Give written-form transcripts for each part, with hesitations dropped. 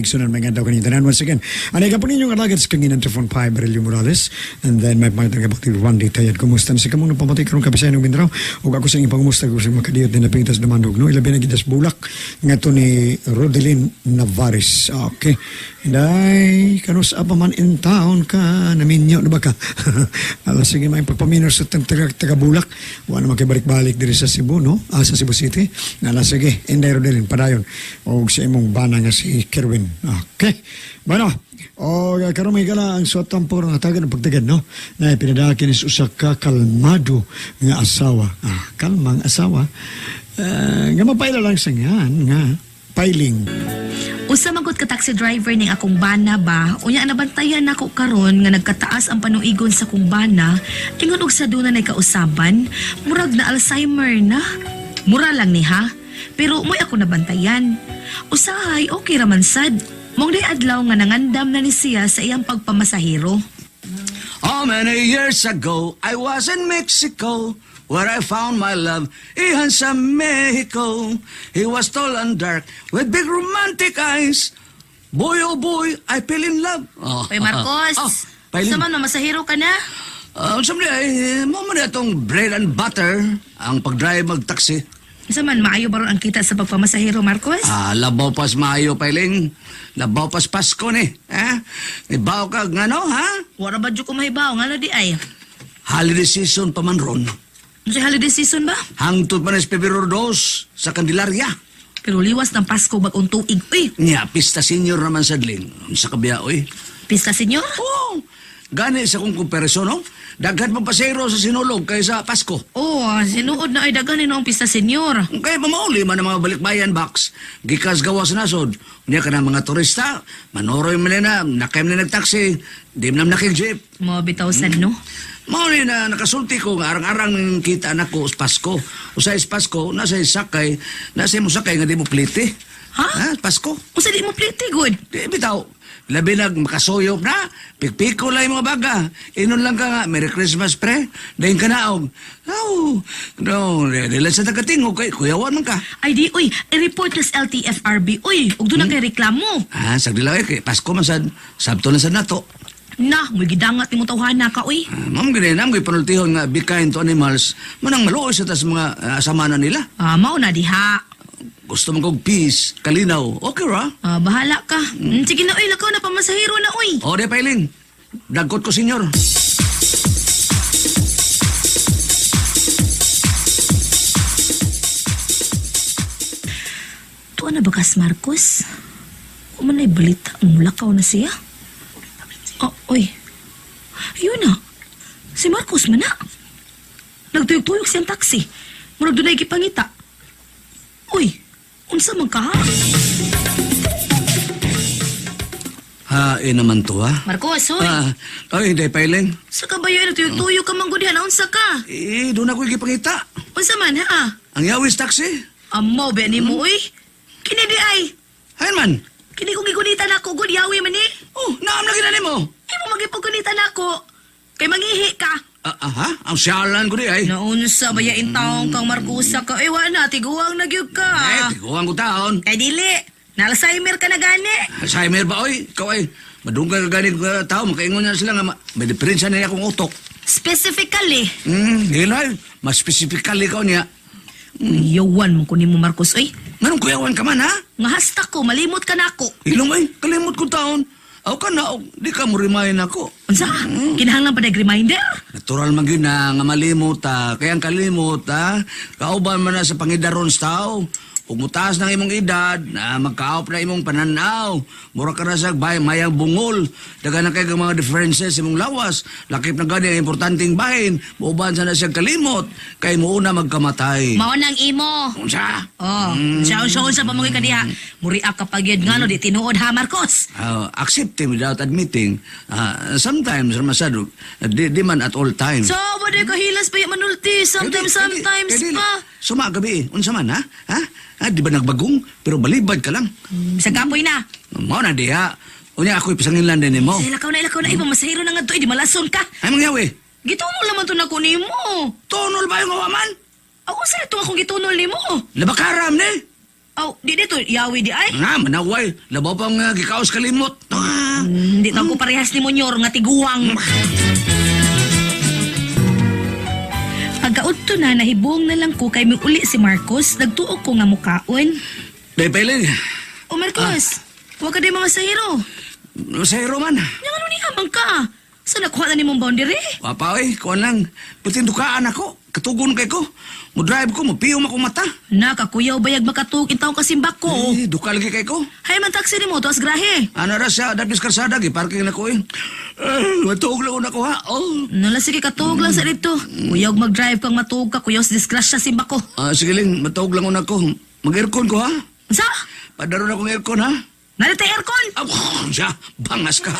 Sunan mga daw kanin tanan once again. Anay ka po ninyong alagad sa kanginan Trifon Pai Barilio Morales and then my partner ka Bakti Randy Tayad. Kumusta na si kamong napamati karong kabisayan ng Mindanao ug ako sa inyong pangumusta ko sa makadiyot din na pintas dumandog no ilabi na gidas bulak ngadto ni Rodelin Navares. Okay. Inday kanus pa man in town ka naminyo na ba ka? Ala sige may pagpaminor sa taga, taga bulak. Wa na makibalik-balik diri sa Cebu no? Ah, sa Cebu City. Ala sige, Inday Rodelin padayon og sa imong bana nga si Kerwin. Okay. Bueno, o karon may gala ang suwat tampor nga tagan ng pagtagad no. Na pinadaki ni usa ka kalmado nga asawa. Ah, kalmang asawa. Nga mapaila lang sa ngan nga piling. Usa man gud ka taxi driver ning akong bana ba, unya nabantayan nako karon nga nagkataas ang panuigon sa kong bana, ingon og sa duna nay kausaban, murag na Alzheimer na. Mura lang ni ha, pero mo'y ako nabantayan. Usahay okay ra man sad. Mong day adlaw nga nangandam na ni siya sa iyang pagpamasahero. How many years ago, I was in Mexico, where I found my love, ihan sa Mexico. He was tall and dark, with big romantic eyes. Boy, oh boy, I fell in love. Oh. Oy Marcos, Oh, Pailin. sa man mamasahero ka na? Unsa man ay, mo man atong bread and butter ang pag-drive mag-taxi. Sa man maayo baron ang kita sa pagpamasahero Marcos? Ah, labaw pas maayo, Pailing. Labaw pas Pasko ni. Ha? Ibaw ka ngano, ha? Wala ba jud ko mahibaw ngano di ay? Holiday season pa man ron. Unsay holiday season ba? Hangtod pa na sa Pebrero 2 sa Candelaria. Pero liwas ng Pasko bagong tuig. Uy, Nya, pista senior naman sadling. Sa kabiya, oy. pista senyor? Oo. Gani sa kong komparison, no? Daghan pang pasero sa sinulog kaysa Pasko. Oo, oh, sinuod na ay daghan ni noong pista senyor. Kaya pamauli man ang mga balikbayan box. Gikas gawa sa nasod. Unya ka na mga turista, manoroy man na, nakay man na nagtaksi, di man na nakig-jeep. Mo bitaw sad no. Mao ni na nakasulti ko nga arang-arang kita nako sa Pasko. Usay sa Pasko, nasa sakay, nasa mo sakay nga di mo plite. Ha? Ha? Pasko? Usa di mo pliti good. Di bitaw. Labi nag makasuyop na, pikpiko lang yung mga baga. Inon lang ka nga, Merry Christmas pre. Dahin ka na og. Oh, no, di lang sa tagatingog kay kuyawan man ka. Ay di uy, i-report na sa LTFRB uy, ug doon na kay reklamo. Ah, sagdi lang eh, kay Pasko man sad, sabto na sad nato. Na, mo gidangat nimo tawhana ka uy. Ah, ma'am gani na, may panultihon nga be kind to animals, manang maluoy sa tas mga asama na nila. Ah, mao na diha. Gusto mo kog peace, kalinaw. Okay ra? Ah, bahala ka. Sige na uy, lakaw na pamasahero na uy. O, di pailing. Dagkot ko, senyor. Tuwa na ba kas Marcos? Wa man ay balita, mulakaw na siya. Oh, oy. Yun na. Si Marcos man na. Nagtuyog-tuyog siyang taxi. Murag dunay gipangita. Uy, unsa man ka ha? Ha, eh naman to, ha? Marcos, hoy. Ah, ay, hindi, pailing. Sa kabayo nagtuyog-tuyog ka man gud diha, unsa ka? Eh, doon ako gipangita. Unsa man ha? Ang yawis taxi. Amo be nimo uy. Kini di ay. Hayan man. Kini kong gigunita nako gud yawi man ni. Oh, naam lagi na nimo. Imo magipaggunita nako. Kay mangihi ka. Ah, ah, ha? Ang siyalan ko di ay. Naunsa ba ya taong kang Marcusa ka? Eh, wala, tiguang na gyud ka. Eh, tiguan ko taon. Kay dili, na-Alzheimer ka na gani. Alzheimer ba, oy? Ikaw ay, madunggan ka gani ka tao, makaingon na sila nga, may diferensya na niya akong utok. Specifically. Hilay, mas specifically ikaw niya. Yawan mo ko nimo Marcos, oy. Nganong kuyawan ka man, ha? Nga hasta ko, malimot ka na ako. Ilong ay, kalimot ko taon. Aw ka na, og di ka mo remind ako. Unsa? Kinahanglan pa nag reminder? Natural man gyud na nga malimot ta. Kaya ang kalimot ha, kauban man na sa pangidaron sa tao. Ug mutaas ng imong edad, na magkaop na imong pananaw. Mura ka na sa bay, mayang bungol. Daga na kay kang mga differences sa imong lawas. Lakip na gani ang importanteng bahin. Muuban sa na siyang kalimot. Kay muuna magkamatay. Mao nang imo. Unsa? Oh, siya unsa unsa pa mga kadiha. Muri-up ka pagyud ngano di tinuod ha Marcos. Accepting without admitting. Sometimes, masado, di man at all times. So, wala ka hilas pa yung manulti. Sometimes, sometimes pa. Suma gabi, unsa man ha? Ha? Ha, di ba nagbagong? Pero balibad ka lang. Sa kapoy na. Mao na diha. Unya ako'y pasanginlan din nimo. Sa ilakaw na, ilakaw na. Iba, masahiro na nga to. Eh, di malason ka. Ay mangyawi. Gitunol naman to na ko nimo. Tunol ba yung awaman? Ako sa ito akong gitunol nimo. Labakaram ni. Aw, di dito yawi di ay. Nga, manaway. Labaw pang gikaos kalimot. Ah. Hindi tao ko parehas ni Monyor nga tiguang. Pagkaudto na, nahibong na lang ko kay uli si Marcos. Nagtuo ko nga mukaon. Day, Pailing. O Marcos, huwag ka di mga sahiro. Sa man. Yang ano niya, bang ka? Sa nakuha na ni mong boundary? Papa, oy, kuan lang. Patindukaan ako. Katugon kay ko. Mo-drive ko, mapiyom ako mata. Nakakuyaw bayag makatuog intaw kasimbak ko. Eh, duka lagi kay ko. Hay man taxi ni mo, tuas grahe. Ano ra siya, dapis karsada, giparking na ko eh. Eh, matuog lang ako ha. Oh. Nala sige katuog lang sa dito. Kuyaw mag-drive kang matuog ka, kuyaw sa disgrasya simbak ko. Ah, sige lang, matuog lang ako. Mag-aircon ko ha. Sa? Padaro na akong aircon ha. Narito aircon! Ah, siya, bangas ka.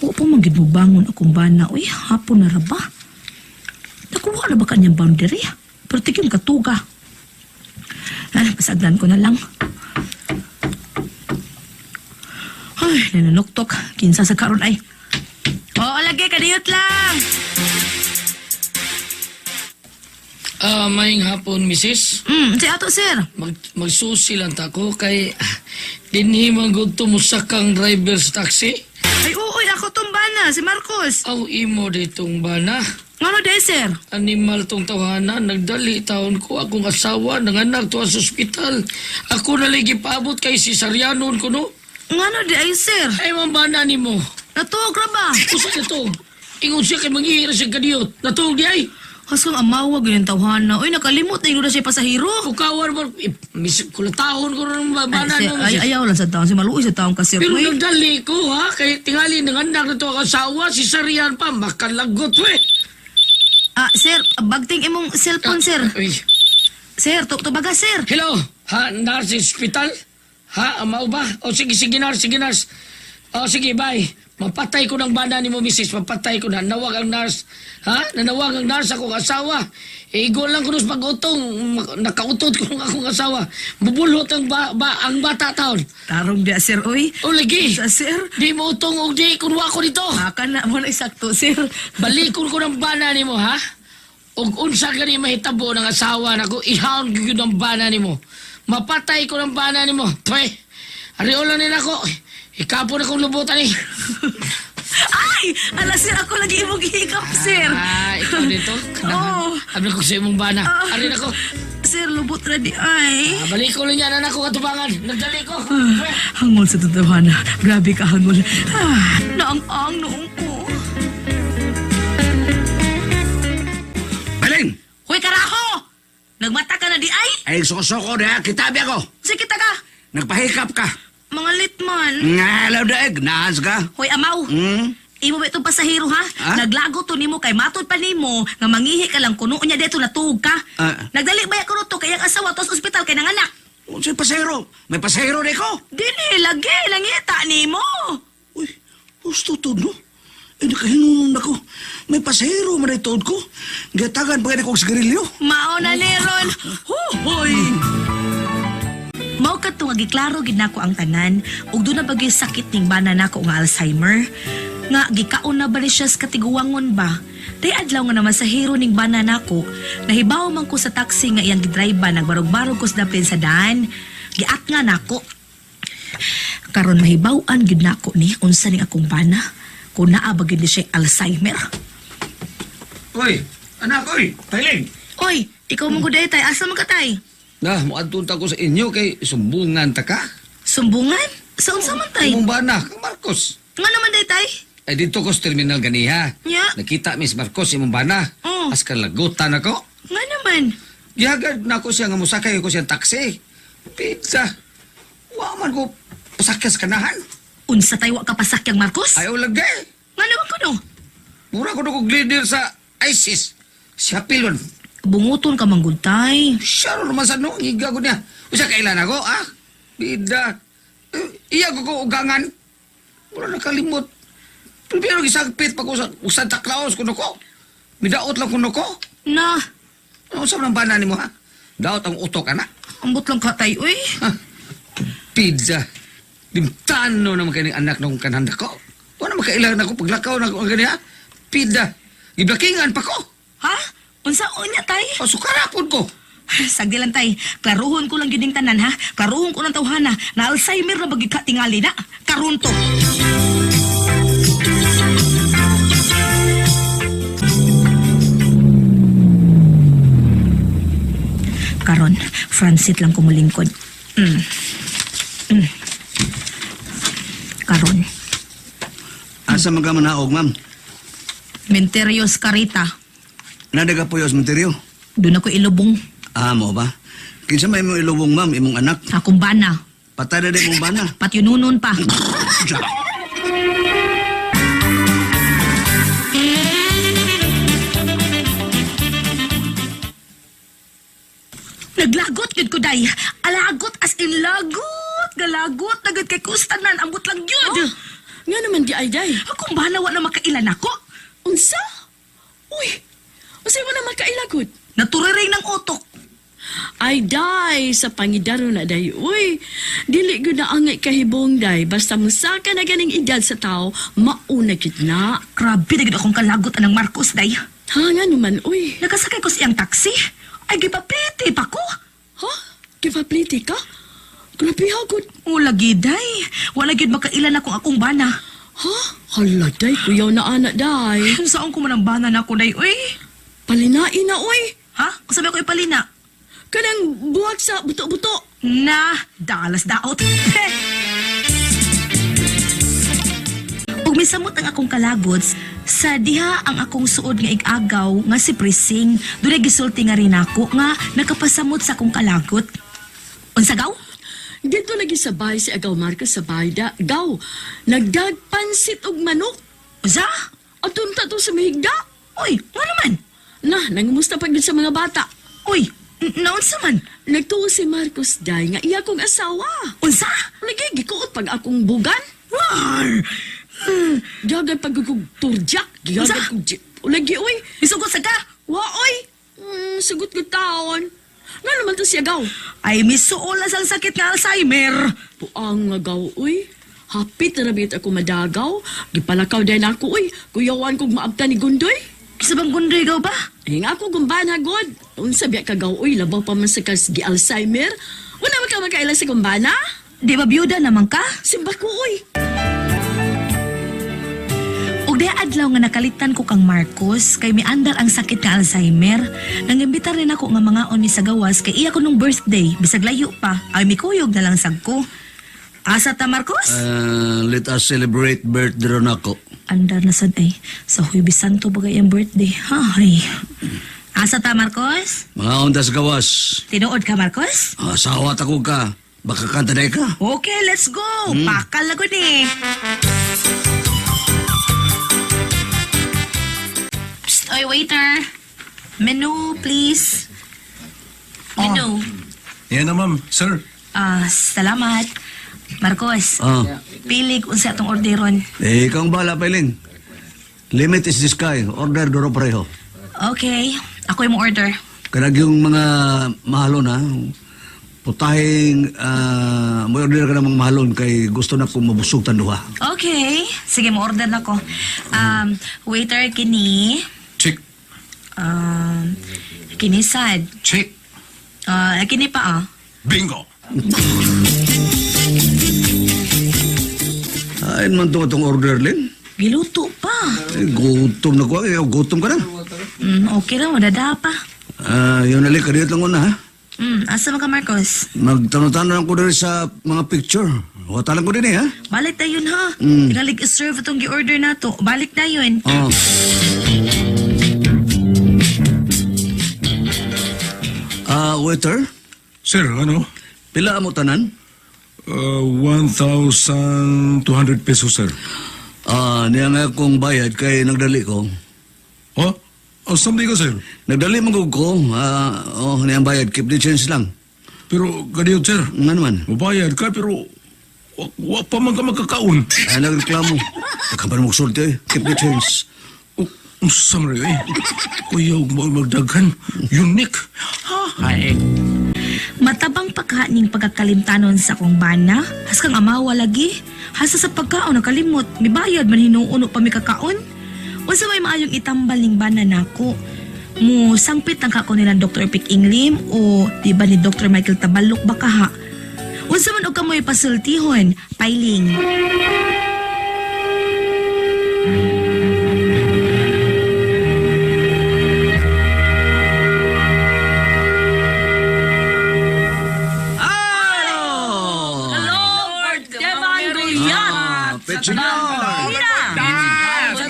Wa pa man gid mo bangon akong bana. Uy, hapon na ra ba? Nakuha na ba kanyang boundary? Pero tigim katuga. Ah, pasagdan ko na lang. Ay, nanunuktok. Kinsa sa karon ay. Oo, lagi, kadiyot lang. Ah, maayong hapon, misis. Si ato, sir. Magsusi lang ta ko kay dinhi man gud to musakang driver sa taxi. Ay, uoy, ako tong bana, si Marcos. Aw imo ditong bana. Ngano day, sir? Animal tong tawhana, nagdali taon ko akong asawa, nanganak to sa ospital. Ako na lagi paabot kay si Sarianon ko no. Ngano day, ay, sir? Ay man bana nimo. Natuog ra ba? Usa na to. Ingon siya kay manghihira siya kadiyot. Natuog di ay. Hasgang amawag yun ang tawhana. Uy, nakalimot na yun na siya pasahero. Kukawan mo, eh, mis, kulatahon ko rin bana Ay, no. ay, ayaw lang sa taon. Si maluoy sa taon kasi. Pero Uy. nagdali ko ha, kay tingali ng anak na to ang asawa, si Sarian pa, makalagot we. Ah, sir, bagting imong cellphone, sir. Uy, Sir, tubaga, sir. hello, ha, nurse hospital? Ha, mao ba? O sige, sige nurse, sige nurse. O sige, bye. Mapatay ko ng bana ni mo, misis. Mapatay ko na. Nawag ang nurse. Ha? Nanawag ang nurse akong asawa. E, igo lang ko nung pag-utong. Nakautot ko ng akong asawa. Bubulhot ang, ba, ang bata taon. Tarong dia, sir, uy. O lagi. Sa sir. Di mo utong og di. Kunwa ko dito. Aka na mo na isakto, sir. Balikon ko ng bana nimo ha? Ug unsa gani mahitabo ng asawa nako, ihawon gyud ang bana nimo. Mapatay ko ng bana nimo. Pre, ariolo ni nako. Ikapon akong lubutan eh. Ay! Ala, sir, ako lagi imong gihikap, sir. Ah, ikaw dito. Oo. Abi ko sa imong bana. Ah. Ari nako. Sir, lubot ra di ay. Ah, balikon lang yan anak ko katubangan. Nagdali ko. Pre. Hangol sa totohanan. Grabe ka, hangol. Ah, naang-ang noong ko. Pailing! Hoy, karaho! Nagmata ka na di ay? Ay, suko-suko na. Kitabi ako. Sige kita ka. Nagpahikap ka. Mga litman. Nga, alaw daig. Naas ka. Hoy, amaw. Hmm? Imo ba itong pasahero ha? Ha? Naglago to nimo kay matod pa nimo nga mangihi ka lang kuno unya dito natuog ka. Ah. Nagdali ba ko to kay ang asawa to sa ospital kay nanganak. Unsay pasahero? May pasahero na ko. Dili lagi langita nimo. Uy, gusto to, no? Eh, nakahinunong na ko. May pasahero man ay tuod ko. Gatagan pa kaya kong sigarilyo. Mao na ni ron. Hoy. Mao kadto nga giklaro gid nako ang tanan ug doon na bagay sakit ning bana nako nga Alzheimer. Nga gikaon na ba ni siya sa katiguangon ba? Day adlaw nga naman sa hero ning bana nako, nahibaw man ko sa taxi nga iyang gidrive nagbarog-barog ko sa dapin sa daan. Giat nga nako. Karon mahibaw-an gid nako ni unsa ning akong bana. Kung naa ba gid ni siya Alzheimer. Uy, anak, uy, Tailing. Oy, ikaw mo gud tay, asa man ka tay? Nah, muadto ta ko sa inyo kay sumbungan ta ka. Sumbungan? Sa unsa man tay? Imong bana, kang Marcos. Nga naman day tay? Ay dito ko sa terminal ganiha. Nya. Nakita Miss Marcos imong bana. Oh. As kalagutan ako. Nga naman. Gihagad na ko siya nga mosakay ko siyang taxi. Pizza. Wa man ko pasakay sa kanahan. Unsa tay wa ka pasakyang Marcos? Ayaw lagay. Nga naman ko no. Mura ko na kog leader sa ISIS. Siya pilon. Bunguton ka manggod tay. Siya ro naman sa no, higa ko niya. Usa kailan ako, ah? Bida. Eh, iya ko ko ugangan. Mura nakalimot. Pero gisagpit pa ko sa Santa Claus kuno ko. Midaot lang kuno ko. Na, Ano sa nang bana nimo ha? Daot ang utok ana. ambot lang ka tay uy. Ha? Pizza. Limtano naman kay ning anak ng kanhanda ko. Wala makailan ako paglakaw na ako ganiya. Pizza. Giblakingan pa ko. Ha? Unsa unya tay? O sukara pud ko. Sagdi lang tay, klaruhon ko lang gyud ning tanan ha. Klaruhon ko ng tawhana na Alzheimer na bagid ka tingali na. Karon to. Karon, Francit lang kumulingkod. Karon, Asa man ka manaog, ma'am? Menterios Carita. Nadaga po yung sementeryo. Doon ako ilubong. Ah, mo ba? Kinsa may imong ilubong, ma'am, imong anak. Akong bana. Patay na din imong bana. Patyununon pa. Naglagot gud ko day. Alagot as in lagot. Galagot na gud kay kustanan ambot lang gyud. Oh, nga naman di ay day. Akong bana wa na makailan ako. Unsa? Uy, unsa mo na makailagod? Naturiring ng utok. Ay day, sa pangidaro na day. Uy, dili gud na angay kahibong day. Basta musaka na ganing edad sa tao, mauna gid na. Grabe na gud akong kalagot anang Marcos day. Ha nga naman, uy. Nakasakay ko siyang taxi. Ay gipapliti pa ko. Ha? Kipapliti ka? Grabe ha gud. O lagi day. Wala gyud makailan ako akong bana. Ha? Hala day, kuyaw na anak day. Saan ko man ang bana na ako day uy? Palinain na uy. Ha? Sabi ko ipalina. Kanang buwag sa buto-buto. Na, dalas daot. Ug misamot ang akong kalagots, sa diha ang akong suod nga igagaw nga si Prising, dunay gisulti nga rin ako nga nakapasamot sa akong kalagot. Unsa gaw? Dito lagi sa bahay si Agaw Marcos sa bahay da. Gaw, nagdagpansit og manok. Unsa? Aton ta to sa mahigda. Uy, nga naman. Na, nangumusta pag sa mga bata. Uy, naunsa man? Nagtuo si Marcos day nga iya kong asawa. Unsa? Lagi gikuot pag akong bugan. War! Gihagan pag kog turjak. Unsa? Gihagan kog lagi oy. Isugot sa ka? Wa oy. Sugot ko taon. Nga naman to siya gaw. Ay, misuolas ang sakit nga Alzheimer. Puang nga gaw oy. Hapit na rabit ako madagaw. Gipalakaw din ako oy. Kuyawan kog maabta ni Gundoy. Kisa bang gundoy gaw ba? Eh nga ako gumbana god. Unsa biya ka gaw oy labaw pa man sa kas gi Alzheimer. Wala man ka makaila sa gumbana? Di ba biyuda naman ka? Simba ko oy. Ug diha adlaw nga nakalitan ko kang Marcos kay miandar ang sakit nga Alzheimer. Nangimbitar rin ako nga mga ni sa gawas kay iya ko nung birthday bisag layo pa. Ay mikuyog na lang sag ko. Asa ta Marcos? Let us celebrate birthday ron ako. Andar na sad ay sa Huwebes Santo bagay ang birthday. Hay. Asa ta Marcos? Mga undas gawas. Tinuod ka Marcos? Asawa ta ko ka. Baka kanta day ka. Okay, let's go. Pakal na gud eh. Psst, oy waiter. Menu, please. Menu. Yan na ma'am, sir. Ah, salamat. Marcos, Ah. pilig unsa atong orderon. Eh, ikaw ang bahala, Piling. Limit is the sky. Order duro pareho. Okay, ako yung order. Kanag yung mga mahalon, ha? Putahing, may order ka namang mahalon kay gusto na kong mabusog tanduha. Okay, sige mo order na ko. Waiter kini. Check. Kini sad. Check. Ah, kini pa ah. Bingo. Ay, man to itong order, Lin. Giluto pa. Eh, gutom na ko. Eh, gutom ka na. Okay lang, madada pa. Ah, yun na, Lin. Kadiyot lang una, ha? Asa man ka Marcos? Magtano-tano lang ko diri sa mga picture. Wata lang ko din eh, ha? Balik na yun ha. Tingalig i-serve itong gi-order na to. Balik na yun. Oh. Ah, waiter, Sir, ano? pila mo tanan? 1,200 pesos, sir. Ah, niya nga akong bayad kay nagdali ko. Oh? Oh, samdi ko, sir. Nagdali man gud ko. Ah, oh, niya ang bayad. Keep the change lang. Pero, kadiyot, sir. Nga naman. Mabayad ka, pero wa pa man ka magkakaon. Ay, nagreklamo. Nagkapan mo sulti eh. Keep the change. Oh, unsa man eh. Kuya, huwag mo magdaghan. Unique. Ha? Ay. Matabang pagkaning pagkakalimtanon sa akong bana. Haskang amawa lagi. Hasta sa pagkaon nakalimot. Mibayad man hinuuno pa mi kakaon. Unsa may maayong itambal ning bana nako? Mo sangpit ang kako nilang Dr. Pick Inglim o di ba ni Dr. Michael Tabalok ba kaha? Unsa man og kamoy pasultihon, piling. Hello! Lord Devan Goliath. Ah, Petsinor!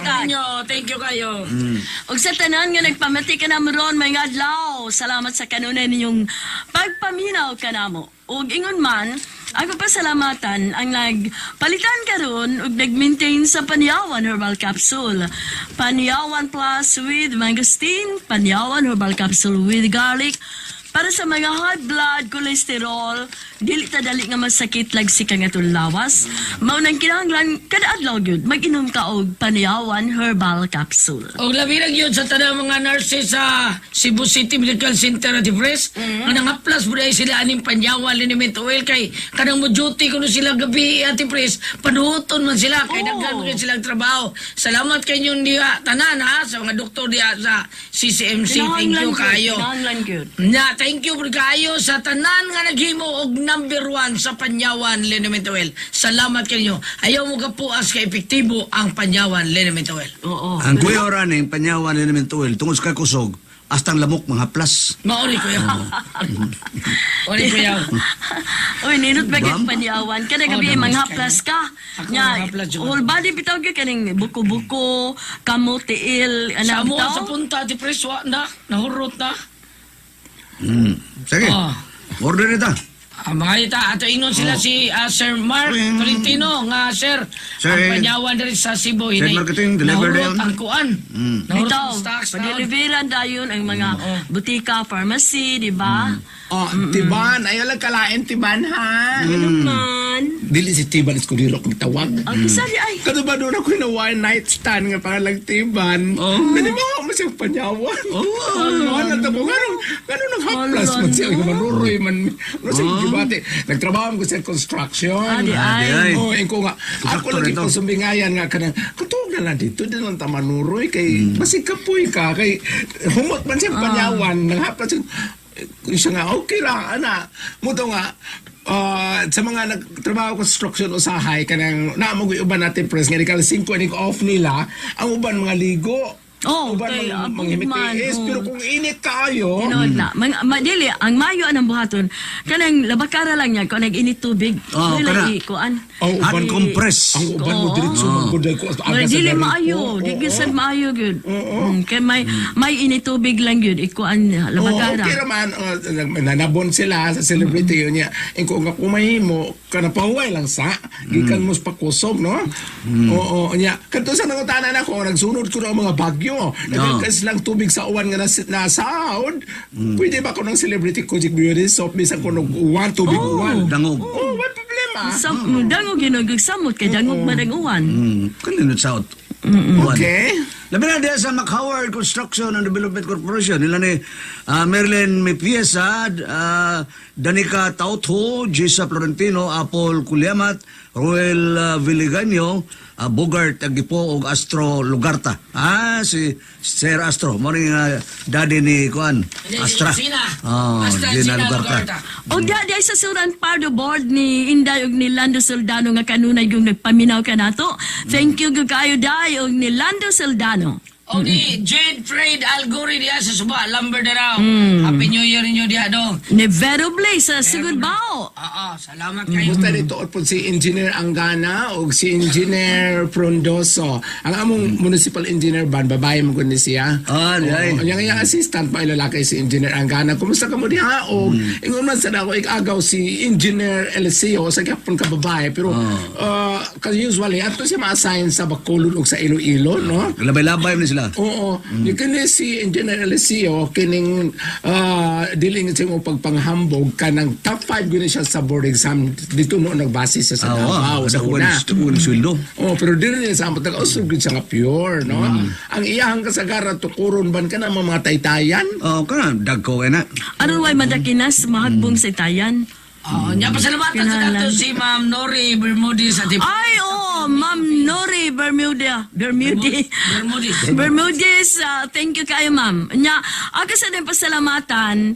Sa inyo, thank you kayo. Ug sa tanan nga nagpamati ka namo ron may adlaw. Salamat sa kanunay ninyong pagpaminaw kanamo. Ug ingon man, ako pasalamatan ang nagpalitan karon ug nag-maintain sa Panyawan Herbal Capsule. Panyawan Plus with mangosteen, Panyawan Herbal Capsule with garlic, para sa mga high blood cholesterol, dili ta dali nga masakit lagsik ang atong lawas. Mao nang kinahanglan kada adlaw gyud mag-inom ka og Panyawan Herbal Capsule. Og labi lang yun sa tanang mga nurses sa Cebu City Medical Center at Pres. Nga nangaplas mo dahil sila aning panyawan liniment oil kay kanang mo duty kuno sila gabi at Pres. Panuhuton man sila kay Oo. daghan man silang trabaho. Salamat kay diha tanan ha sa mga doktor diha sa CCMC. Thank you kayo. Kinahanglan gyud. Na, thank you pud kaayo sa tanan nga naghimo og number one sa Panyawan Liniment Oil. Salamat kanyo. Ayaw mo kapuas ka epektibo ang Panyawan Liniment Oil. Oo. Ang kuya ora ning panyawan ni namin tuwil, tungod sa kakusog, hasta ang lamok mga plus. Maori kuya. Ori kuya. Uy, ninot ba Bam? gyud panyawan? Kada gabi Oh, manghaplas ka. Ako Nya, manghaplas jud. whole body bitaw gyud kaning buko-buko, kamo tiil, Sa ana amo bitaw. sa punta ti preswa na, nahurot na. Sige. Oh. Order nita. Ah, mga ita, ato ingon sila si Sir Mark Tolentino nga sir, Sir, ang panyawan diri sa Cebu Sir Marketing, deliver nahurot dayon. ang kuan. Nahurot Bitaw, ang stocks dayon. padeliveran dayon ang mga butika, pharmacy, di ba? Oh, Tiban. Ayaw lang kalain, Tiban, ha? Ganun man. Dili si Tiban Escudero kung tawag. Ang kisa di ay. Kato ba doon ako na one night stand nga pangalang Tiban? Oh. Nanimawa mo siyang panyawan. Oh. Ano to ko? Ganun, ganun ang haplas man siya. Manuroy man. Ano siya gibati? Nagtrabaho ko sa construction. Ah, di Ah, di ay. ay. Oh, ingko nga. Ako Contractor lagi ito. ko sumbingayan nga kanang katuog na lang dito di lang ta manuroy kay basig kapoy ka kay humot man siyang panyawan nanghaplas siya. Siya nga okay ra ana. Muto nga sa mga nagtrabaho construction usahay kanang naa mo uban natin press nga di kalas 5 ni off nila ang uban mga ligo. Oh, uban kay, mga abot manghimitiis man, oh. pero kung init kaayo Tinuod na. Mang, madili, ang mayo anang buhaton. Kanang labakara lang niya, kung nag-init tubig. Oh, Dili kana. ikuan. Oh, Hot uban compress. Ang uban mo diretso man gud ko Wala, aga sa dili galing. maayo. Oo, Di oo. gyud sad maayo gyud. Kay may init tubig lang gyud ikuan Oo, labakara. okay raman. Nanabon sila sa celebrity yun niya. Ingko nga kumahimo, kanapahuway lang sa. Gikan mo sa pakusog, no? Oo, niya. Kadto sa nangutanan ako, nagsunod ko na ang mga bagyo. Nagkas lang tubig sa uwan nga nasaod. Pwede ba ko ng celebrity Kojik Beauty Soap? Bisan ko ng uwan, tubig uwan. Dangog. Oo, may problema. Sa, dangog ginog samot kay dangog man ang uwan. Kaninot south. Uwan. Okay. Labi na diya sa McHoward Construction and Development Corporation. Nila ni Merlin Mipiesa, Danica Tautho, Gisa Florentino, Apol Culiamat, Ruel Villiganyo, Bogart Agipo ug Astro Lugarta. Ah, si Sir Astro. Mo ning daddy ni Kuan. Astra. Sina. Oh, Astra Gina Gina Lugarta. Lugarta. Og di ay sa Suran Pardo Board ni Inday og ni Lando Soldano nga kanunay yung nagpaminaw kanato. Thank you gyud kaayo day og ni Lando Soldano. O ni Jade Trade Algori diha sa Suba, Lumber Daraw. Happy New Year ninyo diha dong. Ni Vero Blaze sa Sugod Bao. Oo, salamat kayo. Basta dito po si Engineer Angana o si Engineer Frondoso. Ang among municipal engineer ban, babae mo kundi siya. Ah, di ay. Oo, Yang iyang assistant pa lalaki si Engineer Angana. Kumusta ka mo diha? O ingon man sa ako ikagaw si Engineer Eliseo sa gyapon ka babae pero kasi usually ato siya ma-assign sa Bacolod o sa Iloilo, no? Labay-labay man sila. Oo. Mm. Kini si Engineer Eliseo kining dili nga siya mo pagpanghambog kanang top 5 gyud siya sa board exam dito no nagbase siya sa Ah, Davao sa una. Uwan sweldo. Oh, pero dili niya sa amot nag-usog gyud siya nga pure, no? Ang iyahang kasagaran tukuron ban kana mga taytayan. Oh, kana dagko na. Aron way madakinas mahagbong sa itayan. Oo, nya pasalamatan sa Kinahanglan. dato si Ma'am Nori Bermudez at Ay, oo. Oh, Ma'am Nori Bermuda. Bermuda. Bermudez. Bermudez, thank you kayo, ma'am. Nya, ako sa din pasalamatan,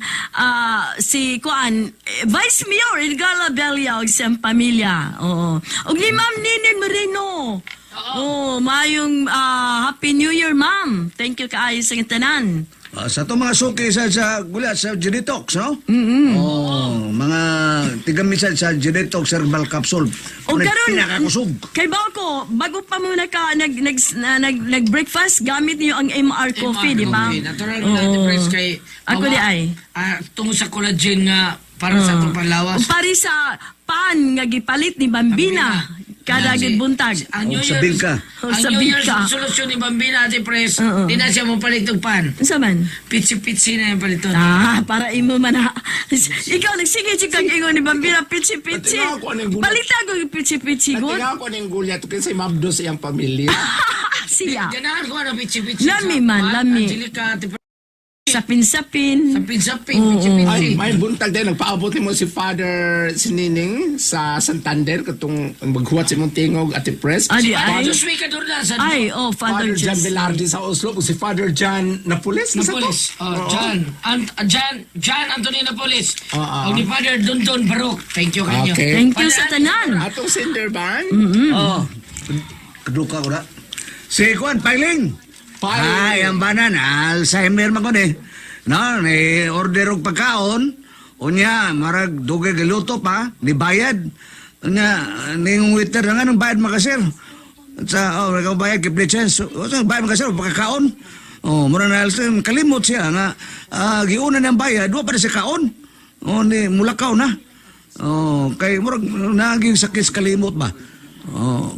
si Kuan, Vice Mayor Edgar Labella og siyang pamilya. Oo. Og ni Ma'am Ninin Moreno. Oo, mayong Happy New Year, ma'am. Thank you kaayo sa tanan. Sa itong mga suki sa gulat sa Genetox, no? Mm-hmm. Oh, mga tigamit sa Genetox herbal capsule. O Unay karon pinakakusog. Kay ba ko bago pa muna ka nag nag na- nag, nag breakfast gamit niyo ang MR coffee, di ba? Coffee. Natural na Oo. natin, Pres, kay Ako di ay. Tungod sa collagen nga para sa atong panlawas. O pare sa pan nga gipalit ni Bambina kada Si- gid buntag. Ang New O, sa Year's, bingka. O, ang sa New Year's bingka. resolution ni Bambina, Ate Pres, Oo. di na siya mo palit og pan. Unsa man? Pitsi-pitsi na yung paliton. Para imo man ha. Ikaw nagsige jud kag ingon ni Bambina pitsi pitsi. Natingaw ko anong gulat. Palita ko yung pitsi pitsi gud. Natingaw ko ning gulyat kay si Mabdo sa iyang pamilya. Siya. Ganahan ko ano, pitsi-pitsi. Lami sa man, pan, lami. Angelica, Ate Pres, Sapin-sapin. sapin-sapin, pitsi-pitsi. Ay, may buntag din. Nagpaabot nimo si Father si Nining sa Santander katong maghuwat sa imong tingog at press. Adi ay. Father Josué Cadorna sa Ay, oh, Father Father John Jess. Velarde sa Oslo ug si Father John Napoles na sa to. Napoles. Oh, Oo. John. John, John Anthony Napoles. Oo. O ni Father Dondon Barok. Thank you kanyo. Okay. Thank you sa tanan. Atong sender ban. Oh. Kaduka ko na. Si Kuan, Piling. Piling. Ay, ang banan, Alzheimer man ko ni. No, ni order og pagkaon. Unya, marag dugay galuto pa, ni bayad. Unya, ning waiter na nga nung bayad makasir. Sa, oh, ikaw bayad kay Plicens. O, sa bayad makasir, pagkakaon. Oh, mura na Alzheimer, kalimot siya nga giuna niyang bayad, wa pa na siya kaon. Oh, ni mulakaw na. Oh, kay murag naging sakit sa kalimot ba. Oh,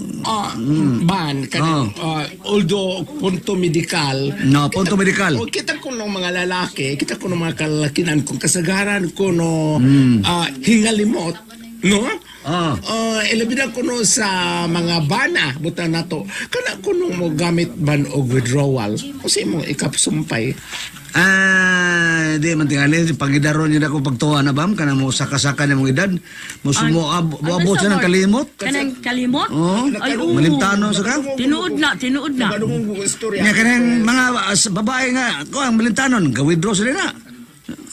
Ban kaning although punto medikal. No, punto medikal. O kita ko ng mga lalaki, kita ko ng mga kalalakinan kung kasagaran ko no hingalimot, no? Ilabi na kuno sa mga bana buta nato. Kana kuno mo gamit ban og withdrawal. Usa imong ikapsumpay. Di man tingali pagidaron yun ako pagtuwa na bam kana mo saka-saka na mong edad mo sumo ab Ano sa sa ng word? kalimot. Kanang kalimot? Oo. Ay, oo. Malimtano sa ka. Tinuod na, tinuod na. Nagadungog og istorya. Nya kanang mga babae nga ko ang malimtanon ga-withdraw sila na.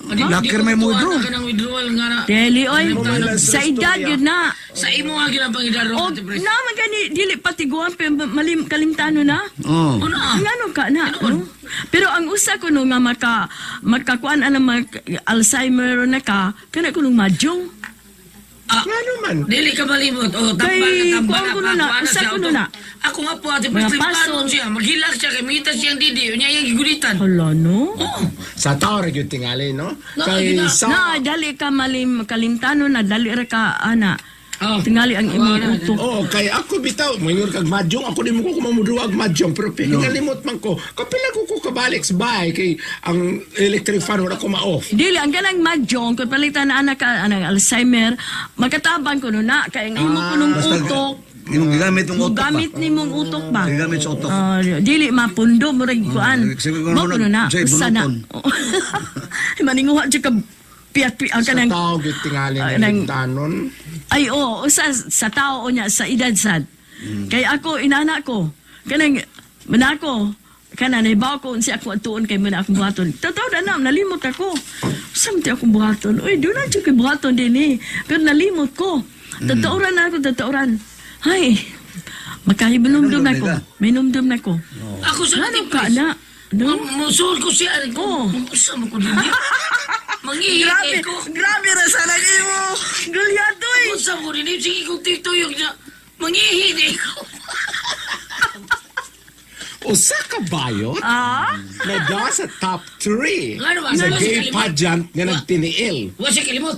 Lakir may mo withdraw. Kanang withdrawal nga na. Dili oy, sa edad yun na. Sa imo nga ginapangidaro. O, Ate Pres. na magani dili patiguan pero malim kalimtano na. Oh. Ano ah? Ngano ka na, no? Pero ang usa ko no nga makakuan ana mag Alzheimer na ka, kana ko nung madyong. Ngano man? Dili ka malimot. O, tambal Kay, na tambal kuwan ko na na, kuwan usa siya, ko na auto. na. Ako nga po, Ate Pres, Mga limtanon pasol. siya. Maghilak siya, kay mita siyang didi. Unya iyang gigulitan. Hala no. Oo. Sa tao ra gyud tingali, no? Na, Kay na. sa Na dali ka malim kalimtano na dali ra ka ana. Oh. Tingali ang imong Wala na. utok. Oh, kay ako bitaw, moingon kag madyong, ako di mo ko kumamuduwag madyong, pero pinalimot man ko. Kapila ko ko kabalik sa bahay kay ang electric fan wala ko ma-off. Dili ang kanang mahjong kung palitan na anak ka anang Alzheimer, makatabang ko no na kay ang imo kunong Basta utok. imong gigamit ang utok ba. Gamit nimong utok ba? Gigamit sa utok. Dili mapundo murag kuan. Sige, kung Mao ano kuno na say, usa na. bunuton. Maninguha jud ka piat piat ang Sa kanang tao gyud tingali Ay, nga nang- tanon. ay oo, usa sa tao niya sa edad sad. Kay ako inana ko kanang manako kana nahibaw ko unsa ako atuon kay man akong buhaton. Totoo na na nalimot ako. Usa man ti akong buhaton. Uy, doon na jud kay buhaton din eh. Pero nalimot ko. Totoo ra na ako, totoo ra. Hay, makahibilumdum na ko. Minumdum ka? Minumdum na ko. Ako sa Ngano Ate ka Pres. na? No? Musul ko siya. Oo. Usa mo ko dili. Mangihi ko. grabe ra sa lagi mo. Gulyatoy. Usa mo dili. Sige kong tituyog na. Mangihi ko. Usa ka bayot na da sa top 3 Ngano ba? sa Wala siya gay kalimot. pageant nga nagtiniil. Wa siya kalimot.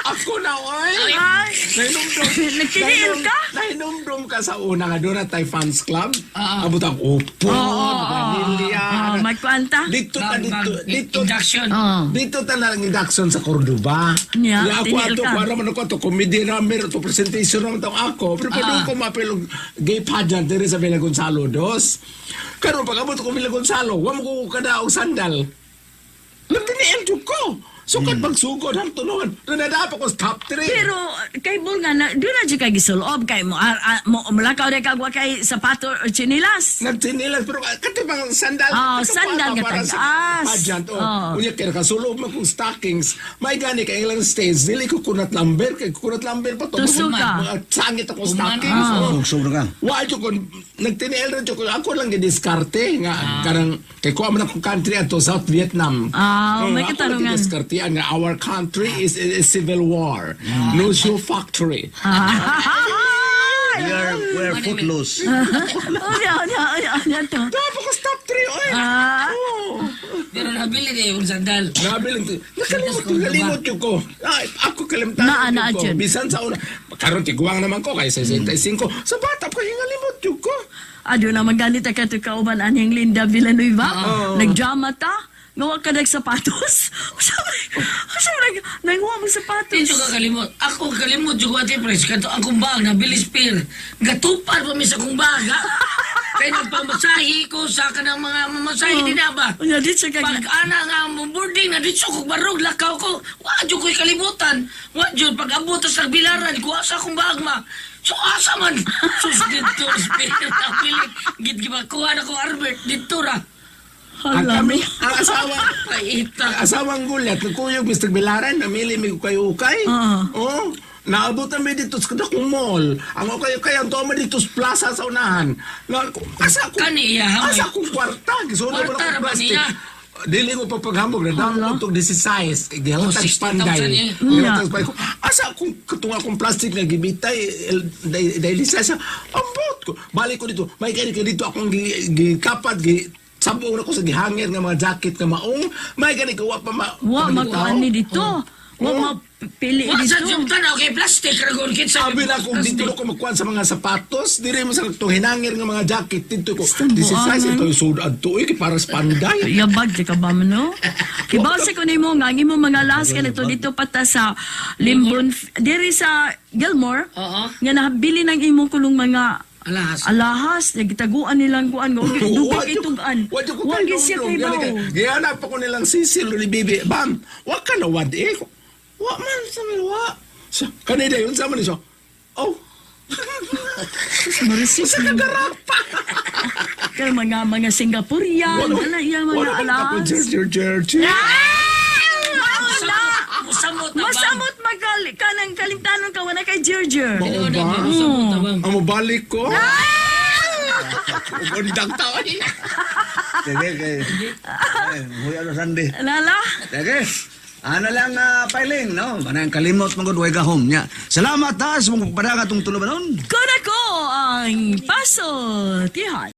Ako na, oy! Ay. Nahinumdum. Nagtiniil ka? Nahinumdum ka sa una nga doon na tayo fans club. Ah. Abot ang upo, vanilya. Oh, magkuanta. Dito ta dito dito Induction. Oh. Dito ta lang induction sa Cordoba. Nya, Ya, ako tiniil ato, ka. para man ako ato, comedy na to presentation naman tong ako. Pero pa doon ko mapil og gay pageant diri sa Villa Gonzalo dos. Karon pag abot ko Villa Gonzalo, wa mo ko kada og sandal. Nagtiniil jud ko. Sukad pagsugod ang tulungan. Nanadapa ko sa top 3. Pero kay bol nga na doon na jud kay gisulob kay mo mo mulakaw ra kag wa kay sapato or tsinilas. Nagtsinilas pero katibang sandal. Ah, Katong sandal bata nga para sa tag-as. Pageant, oh. Oh. Unya kay nakasulog man kong stockings. May gani kay ilang stage dili ko kunat lumber kay kunat lumber pa to. Tuso ka. Mga sangit akong stockings. Oh. Sugsog na ka. Wa jud ko nagtiniil ra jud ko ako lang gidiskarte nga kanang kay kuha man akong country ato South Vietnam. Ah, may Ako lang katanungan. gidiskartean nga our country is a civil war. No shoe factory. We are footloose. Unya unya unya unya to. Dapat ko stop 3 oy. Ah. Oh. Pero nabili na yung sandal. Nabiling to. Nakalimot ko, nalimot yun ko. Ay, ako kalimtan Naa, naa, ko. Jun. Bisan sa una. Karon tiguang naman ko kay 65. Sa bata ko hingalimot yun ko. Ado na magalit ka to kauban anhing Linda Villanueva. Nagdrama ta. Ngawa ka nagsapatos. Sabi, sabi, nanguha mo sapatos. Dito ka kalimot. Ako kalimot yung ate pres. Kato akong bag na bilis pir. Gatupad pa mi sa akong bag ha. Kaya nagpamasahi ko sa kanang mga mamasahi din na ba. Unya, di siya Pag ana nga mo boarding na dito ko barog lakaw ko. Wa jud ko'y kalibutan. Wa jud pag abot sa bilaran ko sa akong bag ma. So asa man. Sus dito spir na pilit. Gid gibakuha na ko Albert dito ra. Ang Hala. kami, ang asawa, Paita. ang asawang gulat, nagkuyog Mr. Bilaran, namili mi kayo ukay. Oo. Oh, naabot na dito sa dakong mall. Ang ukay-ukay, ang tuwa dito sa plaza sa unahan. Na, asa ko, Kani iya, hamay. asa kong kwarta. Gisunod mo Kwarta na ra akong ba plastic. niya? Dili ko papaghambog na damo ko itong 16. Gihalatag Oh, 16,000 panday. eh. Gihalatag panday ko. Asa akong katong akong plastic na gibitay dahil lisensya. Ambot ko. Balik ko dito. May kani ka dito akong gikapad gi sabong na ko sa gihangir nga mga jacket nga maong. May kani ko wa pa ma. Wa pa makuan ni dito. Wa mapili Wa sa dito. jud tanaw kay plastic ra gud kitsa. Sabi na kung dito na ko magkuhan sa mga sapatos, dire mo sa itong hinangir nga mga jacket dito ko. This is size ito yung sud adto eh, para sa panday. Yabag di ka ba man, no? Kibaw sa kunin mo nga, ang imong mga las ka nito dito pata sa Limbon, diri sa Gilmore, Oo. nga nabili ng imong kulong mga Alahas. alahas, nagitaguan nilang kuan, nga dugay kay tugan. Wa ko Wa gyud siya kay baw. Gihanap ako nilang sisil ni Bibi. Bam, wa ka na wad eh. Wa man sa mi wa. Sa kanila yun sa man siya. Oh. Marisis Sa kagarapa. Kay mga Singaporean, ana iya mga Wala alahas. Jer jer jer jer. Wala! Musamot na ba? Masamot magal kanang kalimtanon ka wala kay Jerjer. Mao ba? Musamot na ba? Ang mobalik ko. Undang tao niya. Sige, kay. Eh, Huya no Sunday. Lala. Sige. Ano lang piling, no? Manang kalimot mong way ka home niya. Salamat ha sa mong pagpadanga itong tulubanon. Kuna ko ang paso, tihan.